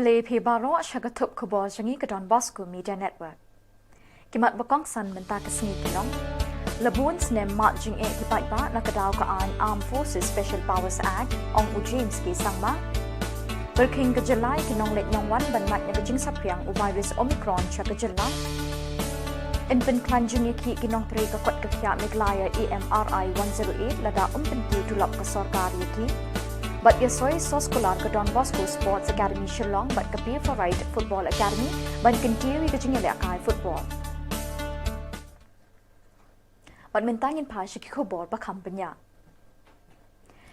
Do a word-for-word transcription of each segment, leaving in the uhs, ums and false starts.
Te phi baroh sha ka thup khubor jong ngi ka Don Bosco Media Network. Ki mat ba kongsan mynta ka sngi ki long: La bun snem mad jingeh ki paidbah na ka daw ka aiñ Armed Forces Special Powers Act, ong u James K Sangma. Pyrkhing ka jylla ïa ki nongleit nongwan ban mad na ka jingsaphriang u virus Omicron sha ka jylla. Yn pynkhlaiñ jingïakhih ki nongtrei ka koit ka khiah Meghalaya A M R I one zero eight lada ym pynkiew tulop ka sorkar ïa ki. Bad ïa soi soskular ka Don Bosco Sports Academy Shillong bad ka P four Right Football Academy ban kyntiew ïa ka jingïalehkai football. Bad mynta ngin phai sha ki khubor ba kham bniah.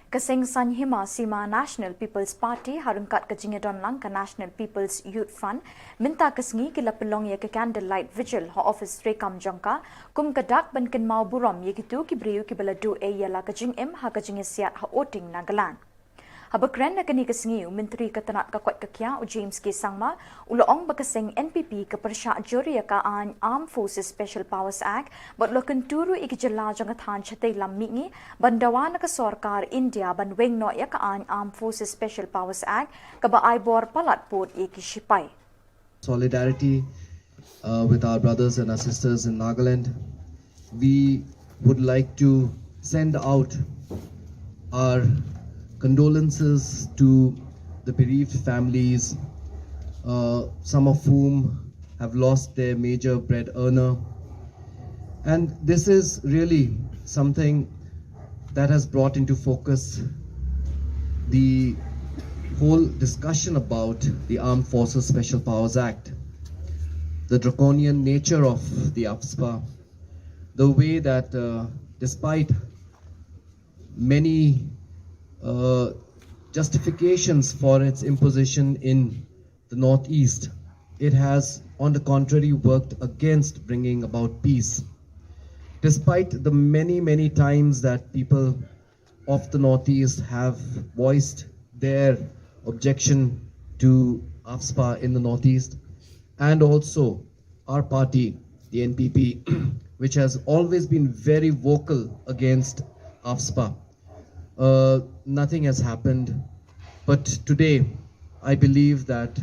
Ka seng saiñ hima sima National People's Party ha ryngkat ka jingïadon lang ka National People's Youth Front mynta ka sngi ki la pynlong ïa ka candlelight vigil ha office treikam jong ka kum ka dak ban kynmaw burom ïa kito ki briew kiba la duh ei ïa la ka jingim ha ka jingïasiat ha Oting, Nagaland. Haba kren ha kane ka sngi u Myntri ka tnat ka koit ka khiah u James K Sangma u la ong ba ka seng N P P ka pyrshah jur ïa ka aiñ Armed Forces Special Powers Act bad u la kyntu ruh ïa ki jylla jong ka thaiñ shatei lam mihngi ban dawa na ka sorkar India ban weng noh ïa ka aiñ Armed Forces Special Powers Act kaba ai bor palat pud ïa ki shipai. Solidarity uh, with our brothers and our sisters in Nagaland. We would like to send out our condolences to the bereaved families, uh, some of whom have lost their major bread earner. And this is really something that has brought into focus the whole discussion about the Armed Forces Special Powers Act, the draconian nature of the AFSPA, the way that, uh, despite many uh, justifications for its imposition in the Northeast, it has, on the contrary, worked against bringing about peace. Despite the many, many times that people of the Northeast have voiced their objection to AFSPA in the Northeast, and also our party, the N P P, which has always been very vocal against AFSPA. Uh, nothing has happened. But today, I believe that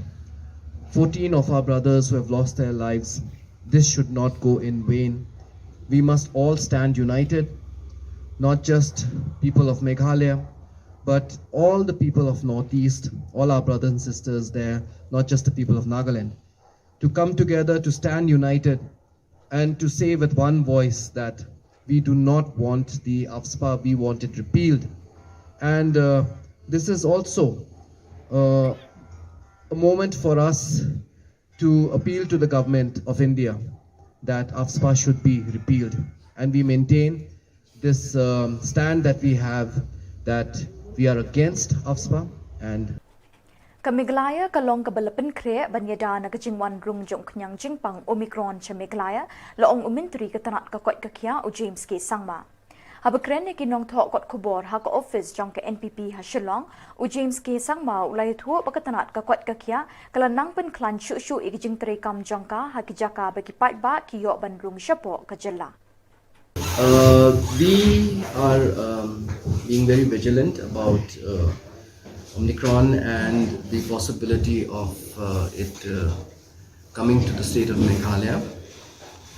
fourteen of our brothers who have lost their lives, this should not go in vain. We must all stand united, not just people of Meghalaya, but all the people of Northeast, all our brothers and sisters there, not just the people of Nagaland, to come together, to stand united, and to say with one voice that we do not want the AFSPA, we want it repealed. And uh, this is also uh, a moment for us to appeal to the government of India that AFSPA should be repealed. And we maintain this um, stand that we have, that we are against AFSPA and Ka Meghalaya ka long kaba la pynkhreh ban ïada na ka jingwan rung jong u khñiang jingpang Omicron sha Meghalaya, la ong u Myntri ka tnat ka koit ka khiah u James K Sangma. Haba kren ïa ki nongthoh kot khubor ha ka ophis jong ka N P P ha Shillong, u James K Sangma u la ïathuh ba ka tnat ka koit ka khiah ka la nang pynkhlaiñ shuh shuh ïa ki jingtreikam jong ka ha ki jaka ba ki paidbah ki ïoh ban rung shapoh ka jylla. Uh, we are um, being very vigilant about uh, Omicron and the possibility of uh, it uh, coming to the state of Meghalaya.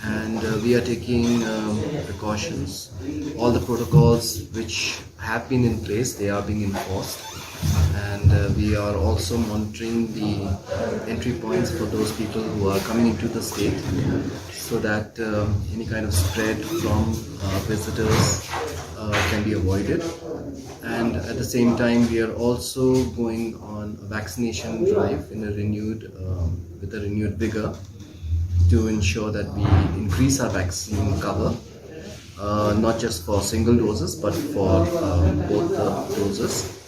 And uh, we are taking um, precautions. All the protocols which have been in place, they are being enforced. And uh, we are also monitoring the entry points for those people who are coming into the state so that um, any kind of spread from uh, visitors uh, can be avoided. And at the same time, we are also going on a vaccination drive in a renewed, um, with a renewed vigor to ensure that we increase our vaccine cover, uh, not just for single doses, but for um, both the doses.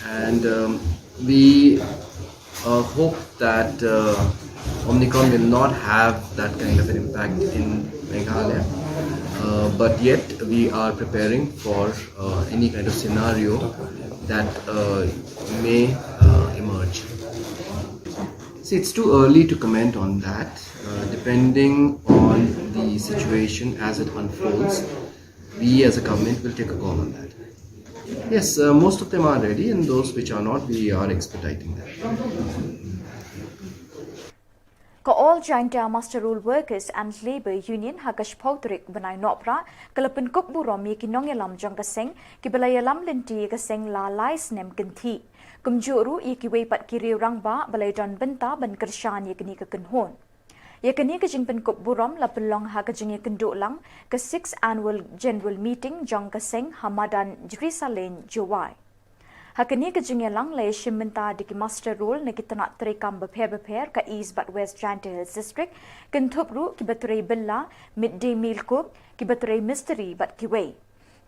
And um, we uh, hope that uh, Omicron will not have that kind of an impact in Meghalaya. Uh, but yet, we are preparing for uh, any kind of scenario that uh, may uh, emerge. See, it's too early to comment on that. Uh, depending on the situation as it unfolds, we as a government will take a call on that. Yes, uh, most of them are ready, and those which are not, we are expediting them. Ka All Jaintia Muster Roll Workers and Labour Union ha ka shiphew tarik bnai Nohprah ka la pynkup burom ïa ki nongïalam jong ka seng kiba la ïalam lynti ïa ka seng la lai snem kynthih. Kumjuh ruh ïa kiwei pat ki riew rangbah ba la ïadon bynta ban kyrshan ïa kane ka kynhun. Ïa kane ka jingpynkup burom la pynlong ha ka jingïakynduh lang ka sixth Annual General Meeting jong ka seng ha madan Jrisaleng, Jowai. Ha kane ka jingïalang la ïashim bynta da ki muster roll na ki tnat treikam bapher bapher ka East bad West Jaintia Hills District, kynthup ruh kiba trei bylla, mid day meal cook, kiba trei mistri bad kiwei.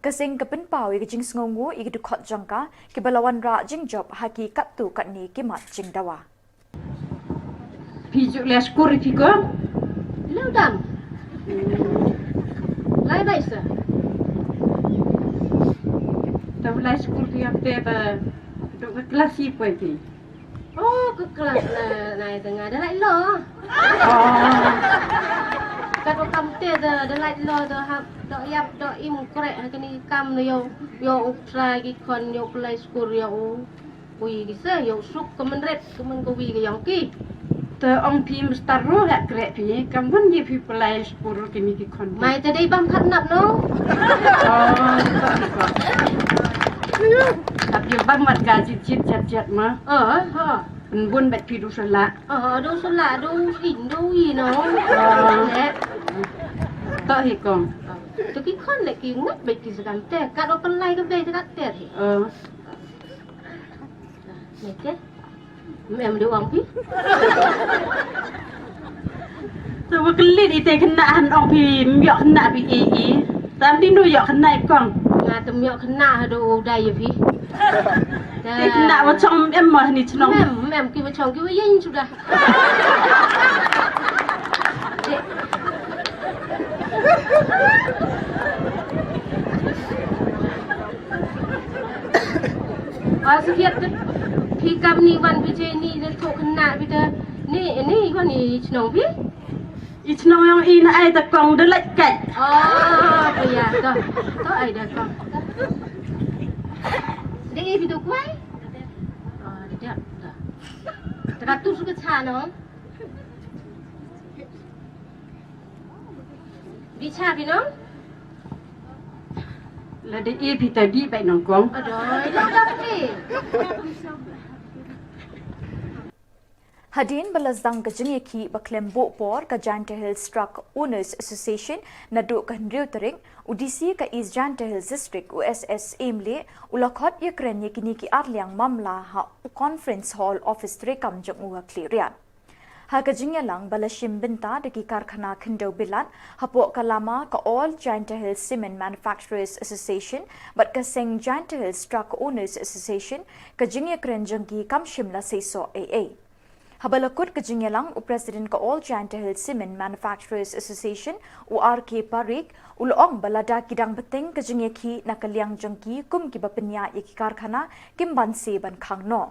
Ka seng ka pynpaw ïa ka jingsngewnguh ïa ki dkhot jong ka kiba la wanrah jingjop ha ki katto katne ki mat jingdawa. Phi ju leh skur phi ko? Leh dam. Lai bai sa. Tam leh skur phi ap te ba dok ke kelas ïa poi phi. Oh, ke kelas na nai tengah dah lai lo. Oh. Kat kam te dah dah lai lo dah hap dah ïap dah im krek ha kini kam dah yo yo ukra ki kon yo pelai skur yo u. Ui ki se yo suk ke menret ke men ke wi ke yong ki. Te ong phi mstar ro hak krek phi kam bun ji phi pelai skur kini ki kon. Mai te dei bam khat nap no. Oh, tapi bam mat ka jit jit jat jat ma. Oh, oh. Bun bun bat phi du sala. Oh, du sala du in du i no. Oh. To hi kong. To ki kon le ki ngat bet ki sekan te kat o pelai ke bet kat te hi. Oh. Mete. Mem de wang pi. Sa ba kelit ite kena han ong pi miok kena pi e e. Tam di nu yok kena ikong. Nga tem yok kena hado udai ya pi. Te kena ba chong em mah ni chnong. Mem mem ki ba chong ki ba yin sudah. Oh, sikiat tu. Phi kam ni wan phi je ni de thok kena phi de. Ni ni wan ni chnong phi. I chnong yong i na ai ta kong de lek kai. Oh, ya to. To ai de kong. De i phi tu kwai. Oh, de da. Teka tu suka cha no. Di cha phi no. La de e phi ta di bai nong kong. Adoi, la da phi. Hadien ba la sdang ka jingïakhih ba khlem buh por ka Jaintia Hills Truck Owners Association naduh ka hynriew tarik, u D C ka East Jaintia Hills District u S S Emley u la khot ïakren ïa kine ki arliang mamla ha u Conference Hall Office treikam jong u ha Khliehriat. Ha ka jingïalang ba la shim bynta da ki karkhana khyndew bilat hapoh ka lama ka All Jaintia Hills Cement Manufacturers Association bad ka seng Jaintia Hills Truck Owners Association, ka jingïakren jong ki kam shym la seisoh ei ei. Haba la kut ka jingïalang u President ka All Jaintia Hills Cement Manufacturers Association u R K Parikh u la ong ba lada ki dang bteng ka jingïakhih na ka liang jong ki kum kiba pynïaid ïa ki karkhana kim banse ban khang noh.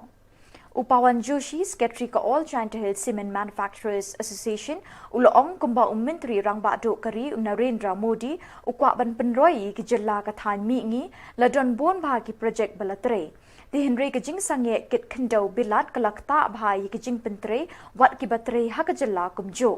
U Pawan Joshi, Secretary ka All Jaintia Hills Cement Manufacturers Association, u la ong kumba u Myntri Rangbah Duh ka ri u Narendra Modi u kwah ban pynroi ïa ki jylla ka thaiñ mihngi, la don bun bha ki project ba la trei. Te hynrei ka jingsangeh kit khyndew bilat ka la ktah bha ïa ki jingpyntrei wat kiba trei ha ka jylla kumjuh.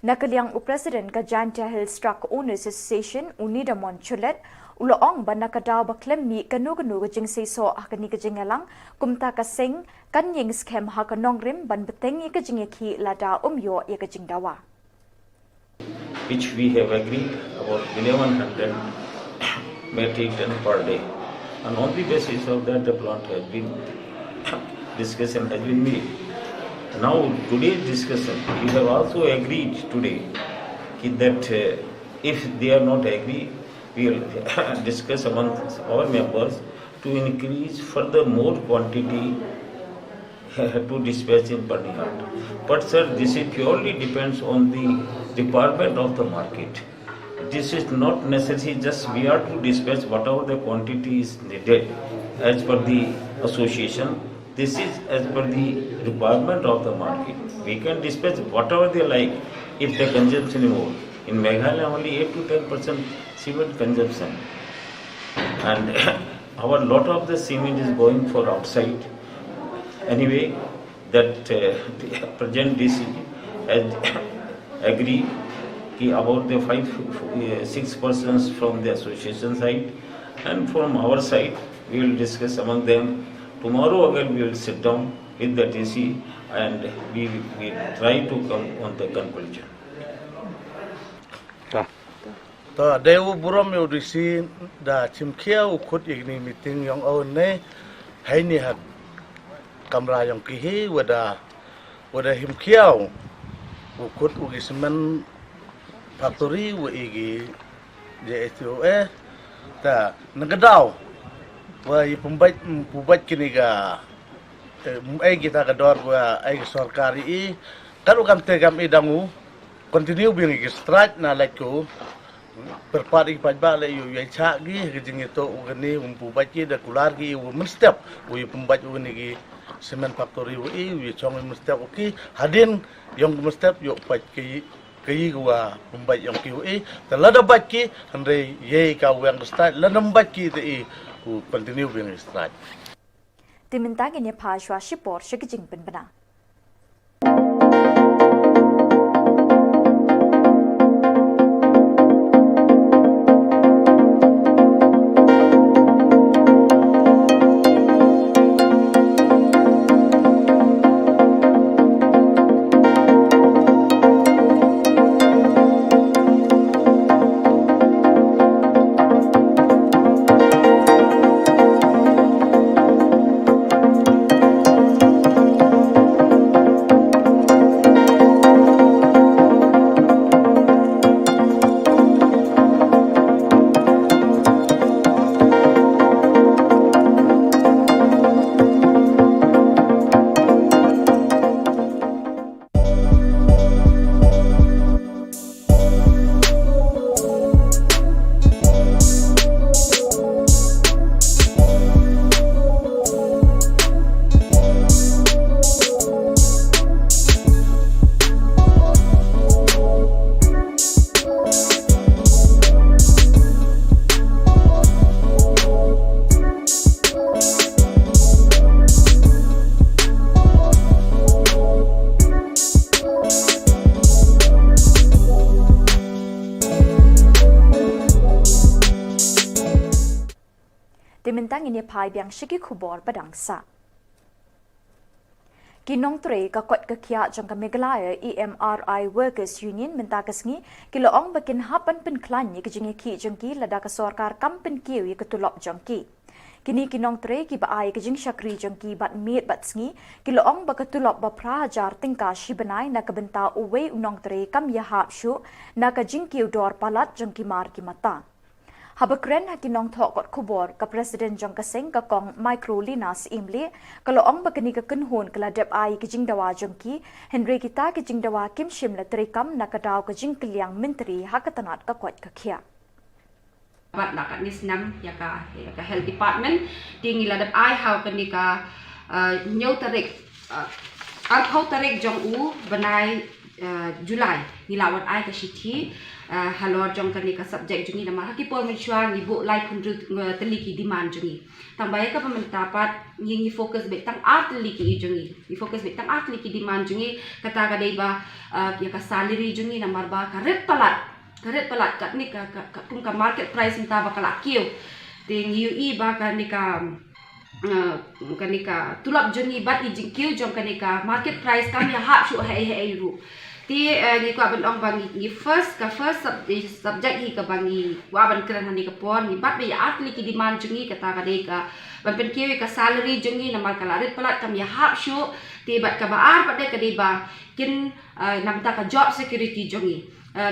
Na ka liang u President ka Jaintia Hills Truck Owners Association u Nidamon Chulet u la ong ba na ka daw ba khlem mih kano kano ka jingseisoh ha kane ka jingïalang, kumta ka seng kan ïeng skhem ha ka nongrim ban bteng ïa ka jingïakhih lada um ïoh ïa ka jingdawa. Which we have agreed about eleven hundred metric ton per day. And on the basis of that, the plant has been, discussion has been made. Now, today's discussion, we have also agreed today ki that, uh, if they are not agree, we will discuss amongst our members to increase further more quantity to dispatch in Byrnihat. But sir, this is purely depends on the requirement of the market. This is not necessary just we are to dispatch whatever the quantity is needed as per the association. This is as per the requirement of the market. We can dispatch whatever they like if the consumption is more. In Meghalaya, only eight to ten percent cement consumption. And our lot of the cement is going for outside. Anyway, that, uh, the present D C Ag- agree ki about the five, uh, six persons from the association side and from our side, we will discuss among them. Tomorrow again we will sit down with the D C and we will try to come on the conclusion. To, dei u burom ïa u D C da chim khia u khut ïa kini meeting yong o ne. Hai ni ha kamra yong ki hi wada wada him khia u khut u ki cement factory wa i ki J S O A. Ta nang ka daw wa i pembaik pembaik kini ka eh, ai kita ka dor wa ai ka sorkar i. Kan u kam te kam i dang u continue biang ki strike na lek ko. Perpat i paidbah le yu yu cha gi ki jing ito u kani um pu bait ki da kular ki u mynstep u yu pembaik u kani ki cement factory u i u yu chong mynstep u ki hadin yong mynstep yu pait ki ki wa pembaik yong ki u i. Ta lada bait ki hynrei ye ka weng strike lada bait ki te i u continue biang strike. Te mynta ngin ïa phai shuwa shipor sha ka jingpynbna. Te mynta ngin ïa phai biang sha ki khubor ba dang sah. Ki nongtrei ka koit ka khiah jong ka Meghalaya E M R I Workers Union mynta ka sngi ki la ong ba kin hap ban pynkhlaiñ ïa ka jingïakhih jong ki lada ka sorkar kam pynkiew ïa ka tulop jong ki. Kini ki nongtrei kiba ai ka jingshakri jong ki bad miet bad sngi ki la ong ba ka tulop ba phra hajar tyngka shi bnai na ka bynta uwei u nongtrei kam ïahap shuh na ka jingkiew dor palat jong ki mar ki mata. Haba kren ha ki nongthoh kot khubor ka President jong ka seng ka Kong Microlina Syiemlieh ka la ong ba kane ka kynhun ka la dep ai ka jingdawa jong ki hynrei kita ka jingdawa kim shym la treikam na ka daw ka jingkylliang myntri ha ka tnat ka koit ka khiah. Bad la katne snem ïa ka ïa ka health department te ngi la dep ai ha kane ka hynñiew tarik, arphew tarik jong u bnai July ngi la wan ai ka shithi halor jong kane ka subject jong ngi namar ha ki por mynshuwa ngi buh laiphew hynriew tylli ki demand jong ngi. Tang ba ïa kaba mynta pat ngi ngi focus beit tang ar tylli ki jong ngi. Ngi focus beit tang ar tylli ki demand jong ngi kata ka dei ba ïa ka salary jong ngi namar ba ka rit palat ka rit palat katne ka ka kum ka market price mynta ba ka la kiew. Te ngi ïohi ba kane ka kane ka tulop jong ngi bad i jingkiew jong kane ka market price kam ïahap shuh ha ei ha ei ruh. Te ngi kwah ban ong ba ngi first ka first subject hi kaba ngi kwah ban kren ha kane ka por ngi bat ba ïa ar tylli ki demand jong ngi kata ka dei ka ban pynkiew ïa ka salary jong ngi namar ka la rit palat kam ïahap shuh. Te bad kaba ar pat de ka dei ba kin namar ka job security jong ngi.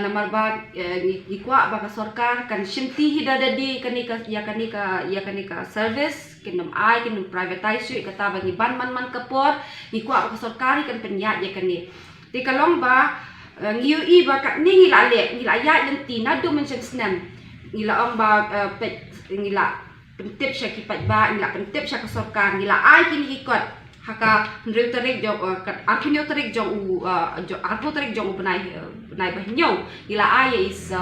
Namar ba ngi kwah ba ka sorkar kan shimti hi da dei kane ka ïa kane ka ïa kane ka service kin nym ai kin nym privatise shuh kata ba ngi ban man man ka por ngi kwah ba ka sorkar hi kan pynïaid ïa kane. Te ka long ba ngi ïohi ba katne ngi la leh ngi la ïaid lynti naduh mynshem snem ngi la ong ba peit ngi la pyntip sha ki paidbah ngi la pyntip sha ka sorkar ngi la ai kine ki kot ha ka hynriew tarik jong ka arphew hynñiew tarik jong u arphew tarik jong u bnai bnai ba hynñiew ngi la ai ïa i sa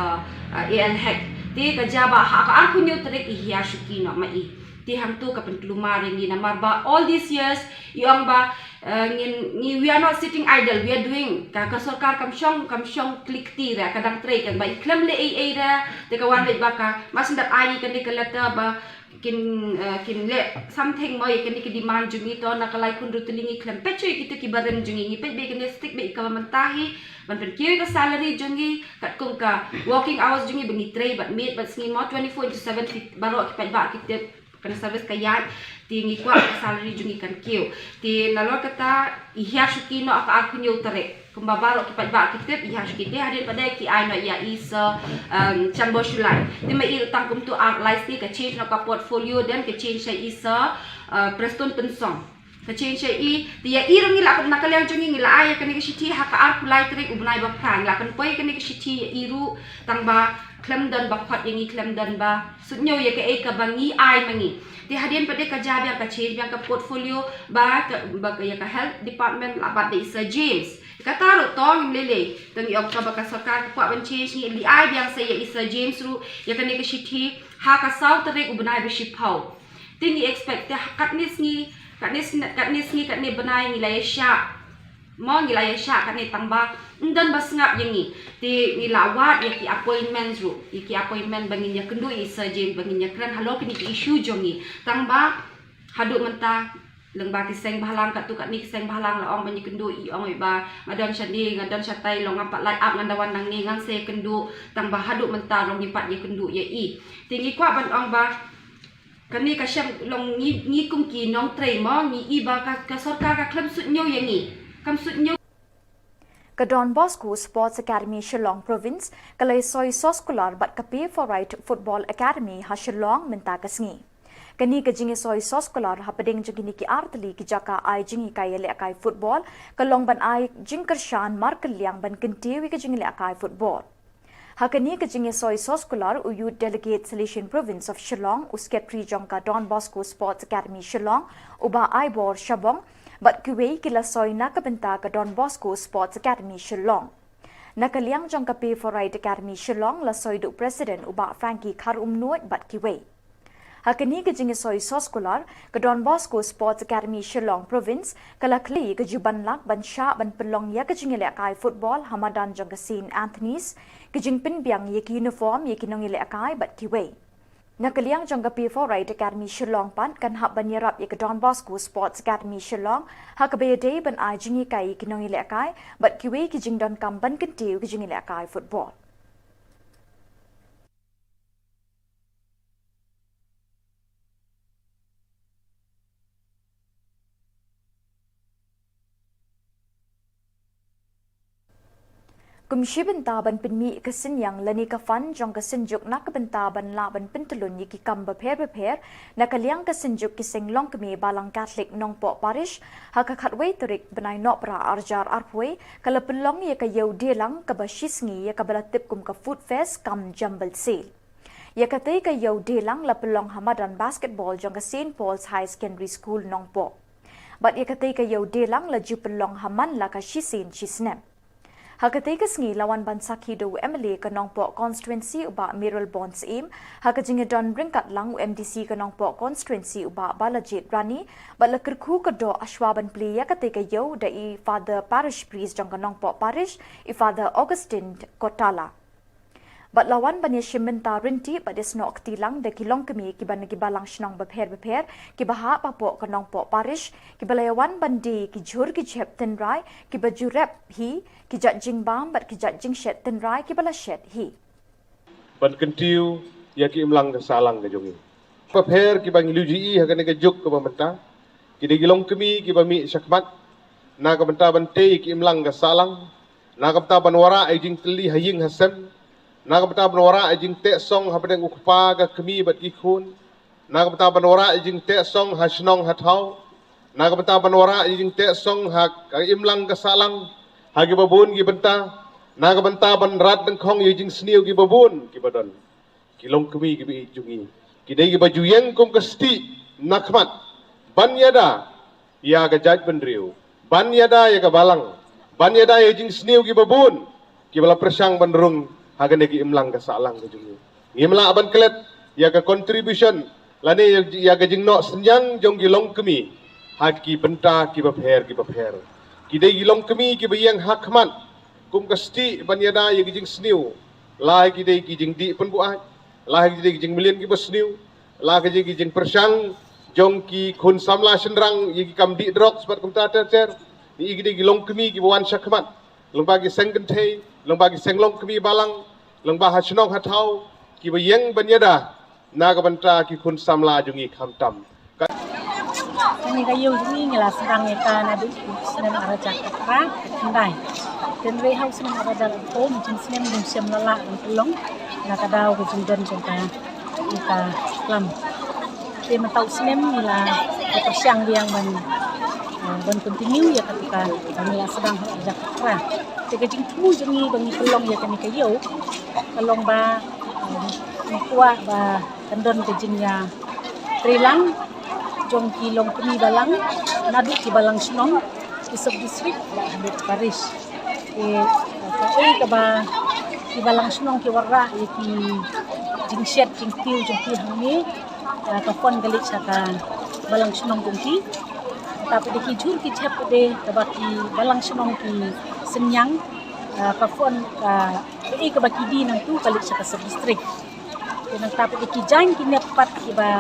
A L Health te ka jia ba ha ka arphew hynñiew tarik i hiar shuki noh ma i. Te hangto ka pynkulmar ïa ngi namar ba all these years i ong ba, eh, ngin, ngi, we are not sitting idle, we are doing. Ka, ka sorkar kam shong, kam shong klik ti re, ka dang trei kan ba i khlem leh ei ei re. Te ka wan leh ba ka, ma sngap ai ngi kane ka letter ba kin, eh, kin leh something mo ïa kane ka demand jong ngi. To na ka lai khun ruh te ngi khlem peit shuh ïa kito kiba rim jong ngi, ngi peit beit kane stick beit kaba mynta hi ban pynkiew ïa ka salary jong ngi katkum ka working hours jong ngi ba ngi trei bad miet bad sngi mo, twenty-four into seven, ki baroh ki paidbah ki tip. Kane service ka ïaid, te ngi kwah ka salary jong ngi kan kiew. Te nalor kata i hiar shuki noh ha ka arphew hynñiew tarik. Kumba baroh ki paidbah ki tip, i hiar shuki. Te hadien pat de ki ai noh ïa i sa, um, Chanbor Shullai. Te ma i ruh tang kumto ar lai sngi ka change noh ka portfolio, then ka change ïa i sa, uh, Prestone Tynsong. Ka change ïa i, te ïa i ruh ngi la, na ka liang jong ngi ngi la ai ïa kane ka shithi ha ka arphew lai tarik u bnai ba phra. Ngi la pynpoi kane ka shithi ïa i ruh, tang ba khlem don ba khot ïa ngi, khlem don ba suidñiew ïa kaei kaba ngi ai ma ngi. Te hadien pat de ka jia biang, ka change biang ka portfolio ba ka, ba ka ïa ka health department la bat da i Sir James. Kata ruh to ngim lei lei. To ngi ong kaba ka sorkar ka kwah ban change, ngi leit ai biang sa ïa i Sir James ruh ïa kane ka shithi ha ka saw tarik u bnai ba shiphew. Te ngi expect te ha katne sngi, katne sne-, katne sngi, katne bnai ngi la ïa shah. Mo, ngi la ïa shah katne tang ba ym don ba sngap ïa ngi. Te ngi la wad ïa ki appointments ruh, ïa ki appointment ba ngin ïa kynduh ïa i Sir James, ba ngin ïa kren halor kine ki issue jong ngi. Tang ba haduh mynta lyngba ki seng bhalang, katto katne ki seng bhalang la ong ban ïa kynduh, i ong i ba nga don shane, nga don shatai, long ngam pat lait ap ngan da wan nangne, ngan sa ïa kynduh, tang ba haduh mynta long ngim pat ïa kynduh ïa i. Te ngi kwah ban ong ba kane ka shem long ngi, ngi kum ki nongtrei mo, ngi i ba ka, ka sorkar ka khlem suidñiew ïa ngi. Kam suidñiew. Ka Don Bosco Sports Academy Shillong Province ka la ïa soi soskular bad ka Pay for Right Football Academy ha Shillong mynta ka sngi. Kane ka jingïasoi soskular hapdeng jong kine ki artylli ki jaka ai jinghikai ïalehkai football ka long ban ai jingkyrshan markylliang ban kyntiew ïa ka jinglehkai football. Ha kane ka jingïasoi soskular, u Youth Delegate Salesian Province of Shillong, u Secretary jong ka Don Bosco Sports Academy Shillong, u Bah Aibor Shabong, bad kiwei ki la soi na ka bynta ka Don Bosco Sports Academy Shillong. Na ka liang jong ka Pay for Right Academy Shillong la soi da u President u Bah Frankie Kharumnuid bad kiwei. Ha kane ka jingïasoi soskular, ka Don Bosco Sports Academy Shillong Province ka la khlei ka juban lak ban shah ban pynlong ïa ka jingïalehkai football ha madan jong ka Saint Anthony's, ka jingpynbiang ïa ki uniform ïa ki nongïalehkai bad kiwei. Na ka liang jong ka Pay for Right Academy Shillong pat kan hap ban ïarap ïa ka Don Bosco Sports Academy Shillong ha kaba ïadei ban ai jinghikai ïa ki nongïalehkai bad kiwei ki jingdonkam ban kyntiew ka jingïalehkai football. Kum shi bynta ban pynmih ka synñiang lane ka fund jong ka Synjuk na ka bynta ban lah ban pyntylun ïa ki kam bapher bapher na ka liang ka Synjuk ki Seng Longkmie Balang Catholic Nongpoh Parish, ha ka khatwei tarik bnai Nohprah arhajar arphew wei ka la pynlong ïa ka ïew dielang kaba shisngi ïa kaba la tip kum ka Food Fest cum Jumble Sale. Ïa katei ka ïew dielang la pynlong ha madan basketball jong ka Saint Paul's Higher Secondary School Nongpoh. Bad ïa katei ka ïew dielang la ju pynlong ha man la ka shisien shisnem. Ha katei ka sngi la wan ban sakhi da u M L A ka Nongpoh Constituency u Bah Mayralborn Syiem, ha ka jingïadon ryngkat lang u M D C ka Nongpoh Constituency u Bah Balajied Rani, bad la kyrkhu ka doh hashwa ban plie ïa katei ka ïew da i Father Parish Priest jong ka Nongpoh Parish, i Father Augustine Kotala. Bad la wan ban ïashim bynta ryntih bad ïasnoh kti lang da ki longkmie kiba na ki balang shnong bapher bapher, kiba hap hapoh ka Nongpoh Parish, kiba la ïawan ban die ki jhur ki jhep tynrai kiba ju rep hi, ki jait jingbam bad ki jait jingshet tynrai kiba la shet hi. Ban kyntiew ïa ki imlang ka sahlang ka jong ngi. Bapher kiba ngi la ju ïohi ha kane ka juk kaba mynta, ki dei ki longkmie kiba mih shakhmat na ka bynta ban tei ïa ki imlang ka sahlang, na ka bynta ban wanrah ïa jingtylli ha ïing ha sem, na ka bynta ban wanrah ïa jingteh song hapdeng u kpa ka kmie bad ki khun, na ka bynta ban wanrah ïa jingteh song ha shnong ha thaw, na ka bynta ban wanrah ïa jingteh song ha ka imlang ka sahlang ha kiba bun ki bynta, na ka bynta ban rat dyngkhong ïa jingsniew kiba bun kiba don. Ki longkmie kiba ïeit jong ngi, ki dei kiba ju ïeng kum ka stieh na khmat ban ïada ïa ka jaitbynriew, ban ïada ïa ka balang, ban ïada ïa jingsniew kiba bun kiba la pyrshang ban rung ha kane ka imlang ka sahlang ka jong ngi. Ngim lah ban klet ïa ka contribution lane ïa, ïa ka jingnoh synñiang jong ki longkmie ha ki bynta kiba pher kiba pher. Ki dei ki longkmie kiba ïeng ha khmat kum ka stieh ban ïada ïa ki jingsniew, la ki dei ki jingdih pynbuaid, la ki dei ki jingmlien kiba sniew, la ki dei ki jingpyrshang jong ki khun samla shynrang ïa ki kam dih drugs bad kumta ter ter. Ïa ki dei ki longkmie kiba wan sha khmat lyngba ki seng kynthei, lyngba ki seng longkmie balang, lyngba ha shnong ha thaw, kiba ïeng ban ïada na ka bynta ki khun samla jong ngi khamtam. Kane ka ïew jong ngi ngi la sdang ïa ka naduh u snem ar hajar khatphra khyndai. Hynrei ha u snem ar hajar arphew, mynsiem snem dang shem la lah ban pynlong na ka daw ka jingdon jong ka ïa ka klam. Te mynta u snem ngi la pyrshang biang ban, eh, ban continue ïa katu ka, ba ngi la sdang ha ar hajar khatphra. Te ka jingthmu jong ngi ba ngi pynlong ïa kane ka ïew ka long ba, eh, ngi kwah ba kan don ka jingïatreilang jong ki longkmie balang, naduh ki balang shnong, ki sub district bad haduh parish. Te kaei kaba ki balang shnong ki wanrah ïa ki jingshet jingtiew jong ki hangne, eh, ka fund ka leit sha ka balang shnong jong ki. Tang pat de ki jhur ki jhep pat de kaba ki balang shnong ki synñiang, eh, ka fund ka, kaei kaba ki die nangtu ka leit sha ka sub district. Te nangta pat de ki jaiñ ki nep pat kiba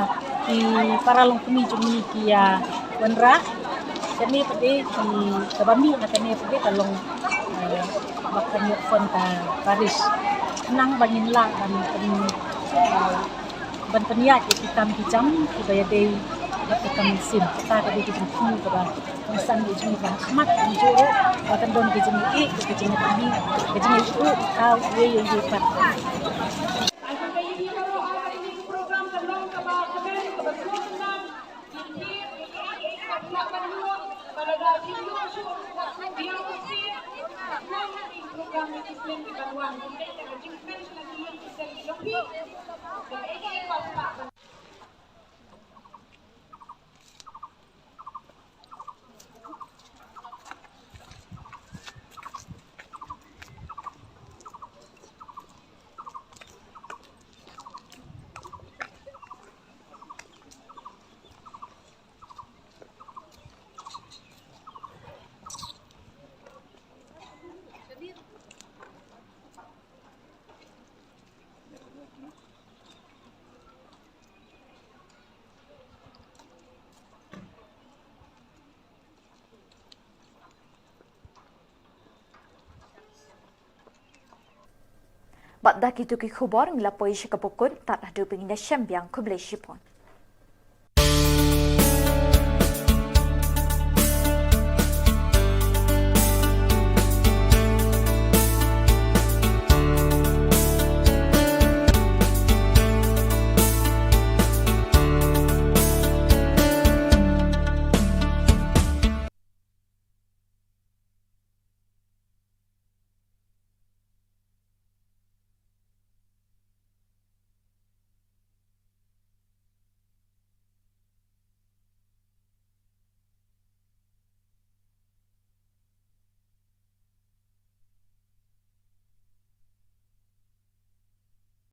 ki para longkmie jong ngi ki ïa wanrah. Kane pat de ki, kaba mih na kane pat de ka long, eh, ba kan ïoh fund ka parish. Khnang ba ngin lah ban pyn, eh, ban pynïaid ïa ki kam ki jam kiba ïadei bad ka kam mynsiem. Kata ka dei ka jingthmu kaba kongsan ïa jong ngi ba ha khmat jong ngi ruh ba kan don ka jingïeit, ka jingïeit, ka jingïeit ruh ka thaw ïa ïa ïa pat. Bad da kitu ki khubor ngi la poi sha ka pokut, tad haduh ba ngin ïashem biang, khublei shibun.